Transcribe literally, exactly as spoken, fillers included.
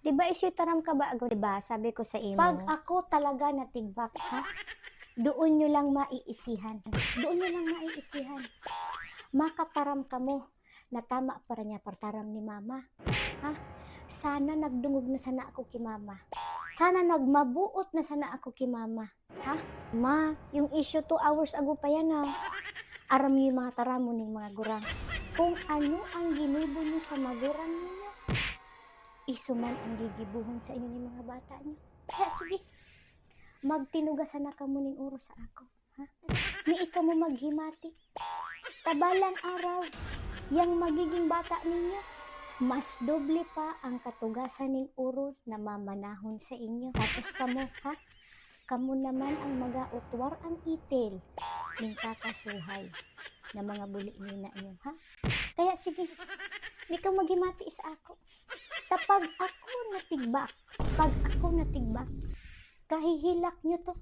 Di ba, isoy taram ka bago, di ba? Sabi ko sa imo. Pag ako talaga natigbak, ha? Doon nyo lang maiisihan. Doon nyo lang maiisihan. Makataram kamo na tama pa rin niya partaram ni mama. Ha? Sana nagdungog na sana ako ki mama. Sana nagmabuot na sana ako ki mama. Ha? Ma, yung issue two hours ago pa yan, ha? Aram niyo yung mga taramon ning mga gurang. Kung ano ang ginibo niyo sa magurang ninyo, iso man ang gigibuhon sa inyo ning mga bata niyo. Kaya sige, magtinugasan na kamo ning oros sa ako. Ha? Ni ikaw mo maghimati. Tabalang araw, yang magiging bata ninyo, mas doble pa ang katugasan ning oros na mamanahon sa inyo. Tapos kamo, ha? Kamo naman ang mag-autwar ang itil ning kakasuhay na mga buli nina inyo, ha? Kaya sige, di ka maghimati sa ako. Ta pag ako natigbak, pag ako natigbak, kahihilak nyo to.